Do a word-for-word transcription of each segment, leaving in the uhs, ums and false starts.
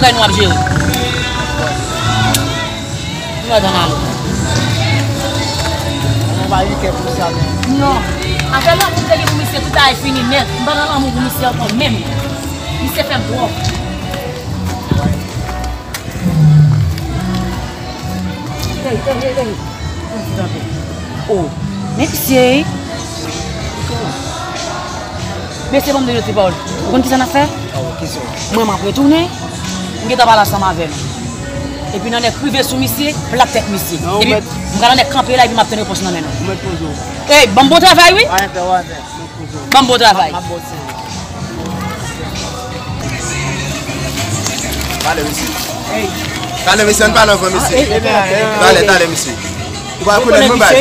Nou ap jere. Nou ap tann ale. Mwen pa gen kè pou sa, men. Non. Afè lanmou m te gen pou misye, tout bagay fini nèt. M pa nan lanmou pou misye ankò menm. Misye fè m twòp. Hey, hey, hey, hey. Oh, men misye, wi. Mesye, ban m de lòt ti pawòl. Ou konn kisa n ap fè? Mwen, m ap retounen. M gentan pale ansanm avè l. Epi nan nèk rive sou misye, plat tèt misye. Epi m pral nan nèk kanpe la, epi m ap tann repons nan men nou. Ey, ban m bon travay, wi. Ban m bon travay. Pale, mesye. Pale, mesye, ann pale ankò, mesye. Talè, talè, mesye. Ou pa rekonèt mwen, baz.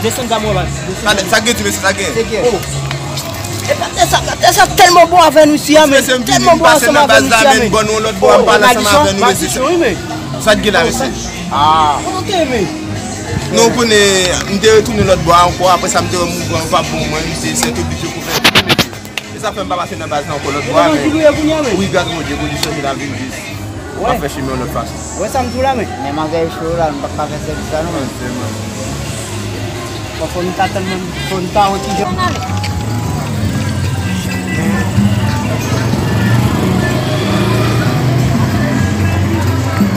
Desann sa mwen, baz. Talè, sa k gen tou, mesye, sa k gen? Oh. E pate sa, pate sa tèlman bon avè nou isi a, men. Mesye, m vini, m pase nan baz la, men, m ban nou yon lòt bò, ann pale ansanm avè nou, mesye. Sa k gen la, mesye? Ah. Non, ou konnen, m te retounen lòt bò a ankò, apre sa, m te wè mouvman an pa bon, mwen, misye, se te oblije pou fè vini, mesye. E sa fè m pa pase nan baz la ankò lòt bò a, men wi, gras Bondye, kondisyon vin ap vin jis. M ap fè chimen yon lòt fason. Wè sa m di w la, men. Men manzè cho la, m p ap ka fè sèvis la, non, men. Fò, fò nou ta tann, fò nou ta wè kijan.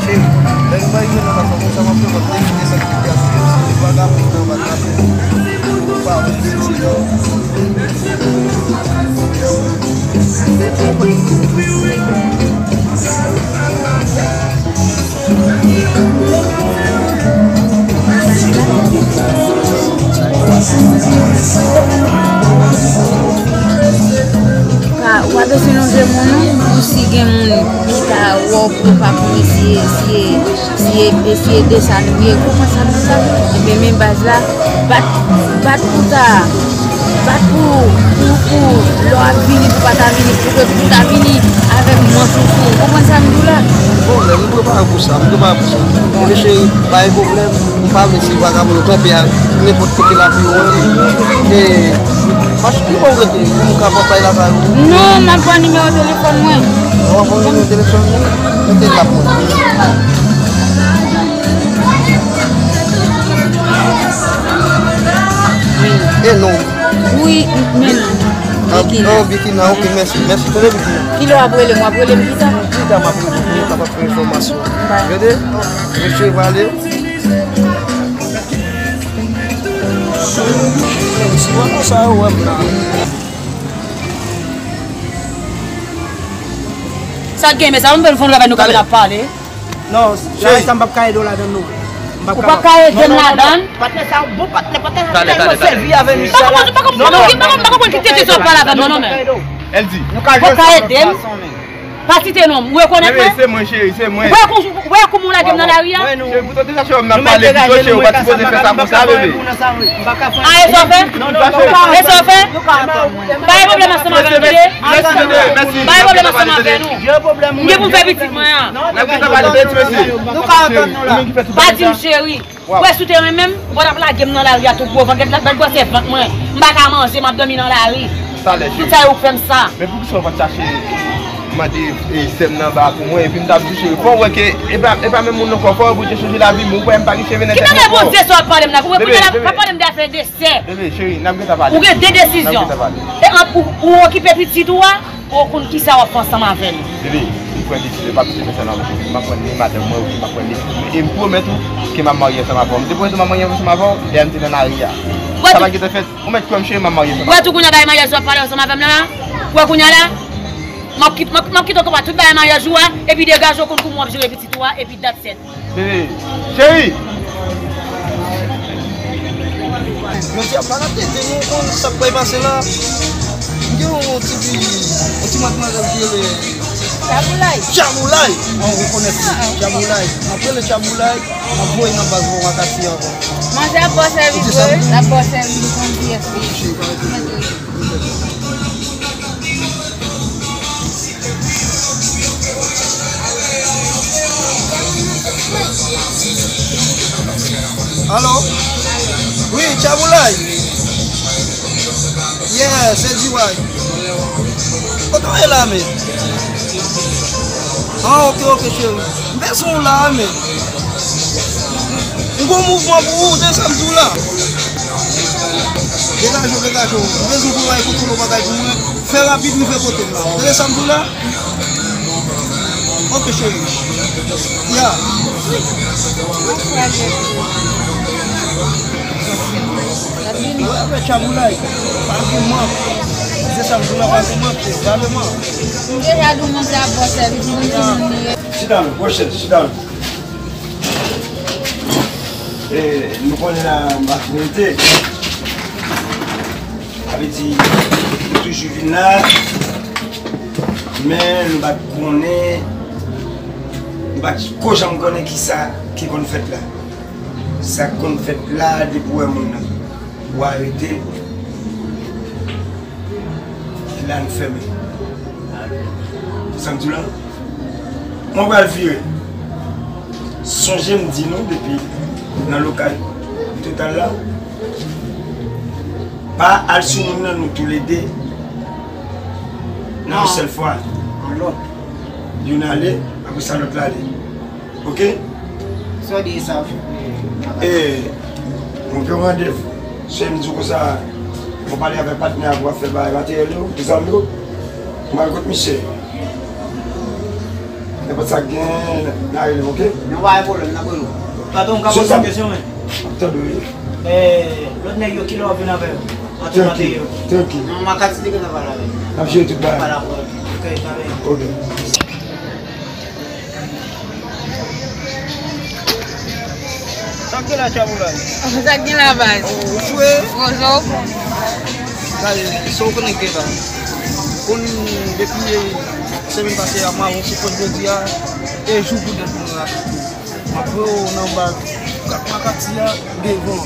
Cheri, lè nou va rive nan baz la, konsa m ap fè kòb te kite sa ki te ap fè, se te vagabon nan baz la, men. Ou pa wè de ti yo. Pa, w pa bezwen lonje men w non, pou si gen moun ki ta wè w pou yo pa konnen si e, si e, si e, si e de sa nou ye, ou konprann sa m di w la? Ebyen, men baz la, bat, bat pou ta, bat pou, pou, pou lè w ap vini, pou pa ta vini, pou ke pou ta vini avèk manch ou sou ou, ou konprann sa m di w la? Pwoblèm, m prepare pou sa, m prepare pou sa. Ebyen, cheri, pa gen pwoblèm. M pa vle si vagabon yo kanpe a nenpòt kote lakay ou an. E, paske ki bò w rete pou m ka pran kay lakay ou? Non, m ap pran nimewo telefòn mwen. Ou ap pran nimewo telefòn mwen? Mete l la pou mwen. E non. Wi, men. Ah, Bikina. Oh, Bikina, ok, mèsi. Mèsi, tande Bikina. Kilè w ap rele m? W ap rele m pita? Pita m ap rele w pou nou kapab fè enfòmasyon. Tande? Mesye, pale. Si w konsa, ou wè m la. Sa k gen, men sa, m fè l fon travay nou kanpe n ap pale. Non, sa, sa m p ap ka ede w ladan, non. Ou p ap ka ede m ladan? Patnè sa, bon patnè, patnè sa tèlman sèvi avè misye la. M pa konprann, m pa konprann, m pa konprann ki tete sa w ap pale avè m, non, non, men. Ou p ap ka ede m? Pa site non m, ou rekonèt mwen? Bebe, se mwen, cheri, se mwen. Ou wè kou, ou wè kou moun lage m nan lari a? Cheri, poutan te chache wè m nan pale pito, cheri, ou pa t sipoze fè sa konsa, bebe. A, e sa w fè? E sa w fè? Pa gen pwoblèm ansanm avè nou, tande? Pa gen pwoblèm ansanm avè nou. M gen pou m fè pitit mwen an. N ap gentan pale de ti mesye. Pa di m cheri. Ou wè si w te renmen m, ou pa t ap lage m nan lari a tou gwo vant, gad, gad gwosè vant mwen. M pa ka manje, m ap dòmi nan lari. Talè, cheri. Tout sa yo fè m sa. Men poukisa w pa t chache mande, e, sè m nan ba pou mwen, epi m t ap di cheri, fò w wè ke e pa, e pa menm moun nan kò, fò w oblije chanje lavi m, ou kwè m pa gen cheve nan tèt mwen ankò. Ki bagay Bondye sa w ap pale m la? Ou wè kounye a la, pa pale m de afè de sè. Bebe, cheri, n ap gentan pale. Ou gen de desizyon. N ap gentan pale. E ant ou, ou okipe pitit ou a, ou konn kisa w ap fè ansanm avè l. Bebe, m pran desizyon, pa bezwen fè sa nan bouch ou. M ap pran ni madanm mwen, oubyen m ap pran ni pitit mwen. E m pwomèt ou ke m ap marye ansanm avè w. M te pwomèt ou m ap marye ansanm avè w, lè a m te nan lari a. Sa pa gentan fèt, ou mèt kwè m cheri, m ap marye ansanm avè w. Ou wè tou kounye a bay maryaj ou ap pale ansanm avè m nan la? Ou wè kounye a la? M ap kit-, m ap, m ap kite w konprann tout bagay maryaj ou a, epi degaje w konn kouman w ap jere pitit ou a, epi that's it. Bebe, cheri! Jodi a pa n ap tete nou konn sa k pral pase la. M gen yon ti fi, yon ti matmwazèl ki rele Tchaboulay. Tchaboulay! Ou rekonèt li, Tchaboulay. M ap rele Tchaboulay, m ap voye nan baz Bon Makati ankò. Manje ap ba w sèvis vre wi. L ap ba w sèvis, li konn pyès li. Alo? Wi, Tchaboulay? Yeah, se D Y. Kote w ye la, men? Ah, ok, ok, cheri. M bezwen w la, men. M gon mouvman pou ou, tande sa m di w la. Degaje w, degaje w. M bezwen w pou w al kontwole yon bagay pou mwen. Fè rapid, rive kote m la. Tande sa m di w la? Ok, cheri. Ya. Mwen avè Tchaboulay. Pa gen mank. Se sa m di w la, pa gen mank, se pa gen mank. M deja di w monte ap bon sèvis, m di moun li ye. Sit down, Rochelle, sit down. E, nou konnen la, m pa fin rete. Sa vle di, nou toujou vin la, men nou pa t konnen, nou pa t ko janm konnen kisa ki konn fèt la. Sa k konn fèt la, depi w wè moun nan, ou arete, la n fèmen. Sa m di w la? Mwen pral vire. Sonje m di nou depi nan lokal Total la, pa al sou moun nan, nou toulede nan yon sèl fwa. Youn ale, apre sa lòt la ale. Ok? Sa w di sa? E, mwen gen yon randevou. Se m di w konsa, mwen pale avèk patnè a pou w ap fè bagay materyèl yo, pou zam yo. Mwen al kot misye. Nenpòt sa k gen, n a rele m, ok? Non, pa gen pwoblèm, n ap rele w. Patwon, m ka poze w kesyon, men. M ap tande w, wi. E, lòt nèg yo, kilè w ap vin avè yo? Antre yo. Trankil, trankil. Non, Makati te gentan pale avè m. N ap jere tout bagay. Pale avè w. Ok, pa gen. Ok. Sa k gen la, Tchaboulay? Sa k gen la, baz? Ou swe? Bonjou. Gade, sa w konnen k gen la. Konn depi semèn pase a, m avè w sou pòt jodi a, e jou pou dèt mwen la. M ap voye w nan baz kat Makati a devan.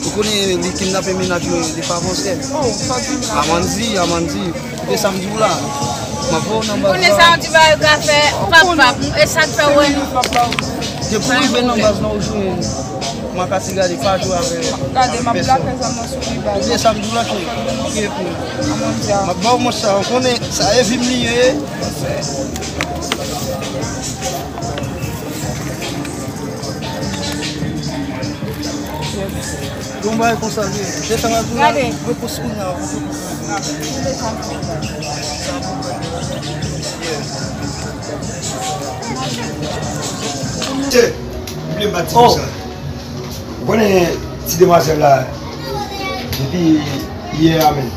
Ou konnen li kidnape mennaj mwen, li pa avanse. Oh, sa di m la. Amanzi, Amanzi. Koute sa m di w la. M ap voye w nan baz la. Ou konnen sa yon ti bagay ka fè pap pap. E sa k fè w wè nou. Depi w rive nan baz la, ou jwenn Makati gade pa jwe avè pèsòn. Gade, m ap plake zam nan sou li, baz. Koute sa m di w la, cheri. Koute pou. Amanzi a. M ap ba w mwen sa, ou konnen sa e vi m li ye. Yon bagay konsa vre. Desann al tou la. Gade. Repons kounye a. Che, m vle bat ti konsa. Ou konnen ti demwazèl la, depi yè a menm,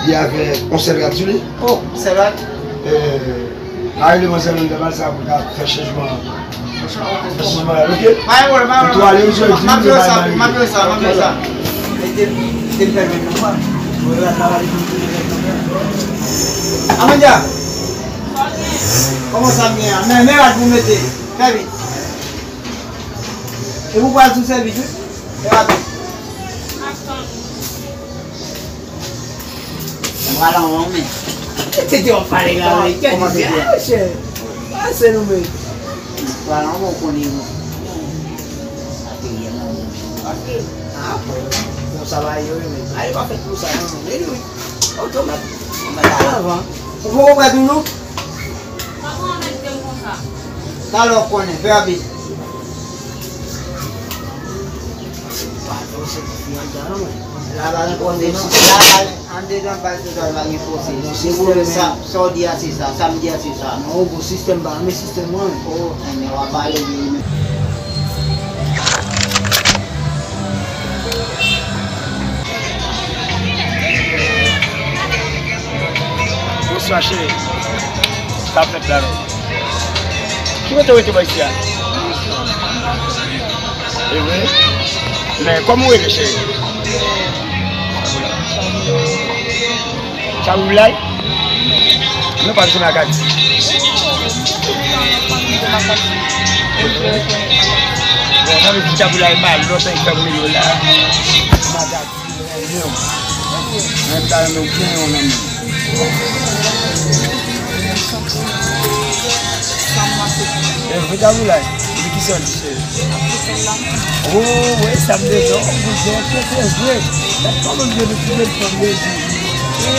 li avèk yon sèl rad sou li. Oh, sèl rad? E, mari demwazèl nan bal sa pou l ka fè chanjman. Fè chanjman rad, ok? Pa gen pwoblèm, pa gen pwoblèm. Ou tou ale, ou jodi, m ap jere sa, m ap jere sa, m ap jere sa. Mete, mete m pèmèt non pa. Amandya! Kòman sa m ye a? Men, men rad pou mete. Fè vit. E pou pral sou sèvis, wi. E rapid. Mwen pral anvan w, men. Tete w ap pale la, men. Kòman se fè? Chè. Pase nou, men. Mwen pral anvan w, konnen nou. Atelier la, men. Pase. Ah, bon. Bon, sa va, yo, men. Ale pa fèt pou sa, non, non. Anyway, otomat. Mwen pral anvan. Ou poko prè toujou? Talè w konnen, fè rapid. Pa fòse pou fi an dan non. La pa gen fòse non. La pa gen, andedan baz total pa gen fòse. Se pou sa, sa w di a se sa, sa m di a se sa. Non, bon sistèm pa renmen sistèm mwen. Oh, enben w ap pale de li menm. Bonswa cheri. Sa fèt la menm. Ki kote w rete bò isi a? E vre? Men kòman w rele cheri? Tchaboulay? Nou pa bezwen Makati. Bon, sa vle di Tchaboulay pa lòt nèg fè w rele w la. Makati. Mwen menm. Mwen ta renmen w byen yon nan men. E vre Tchaboulay, li ki sòti cheri. Oh, wi, sa m bezwen, oh, m bezwen, se, se vre. Gad kòman m vle nou tounen fanm de di. Oh,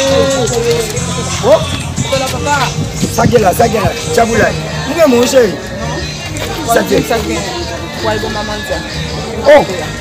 oh, oh, papa. Sa gen la, sa gen la. Djaboulay. M renmen w, cheri. Sa gen. Sa gen. Pral bon manman dja. Oh.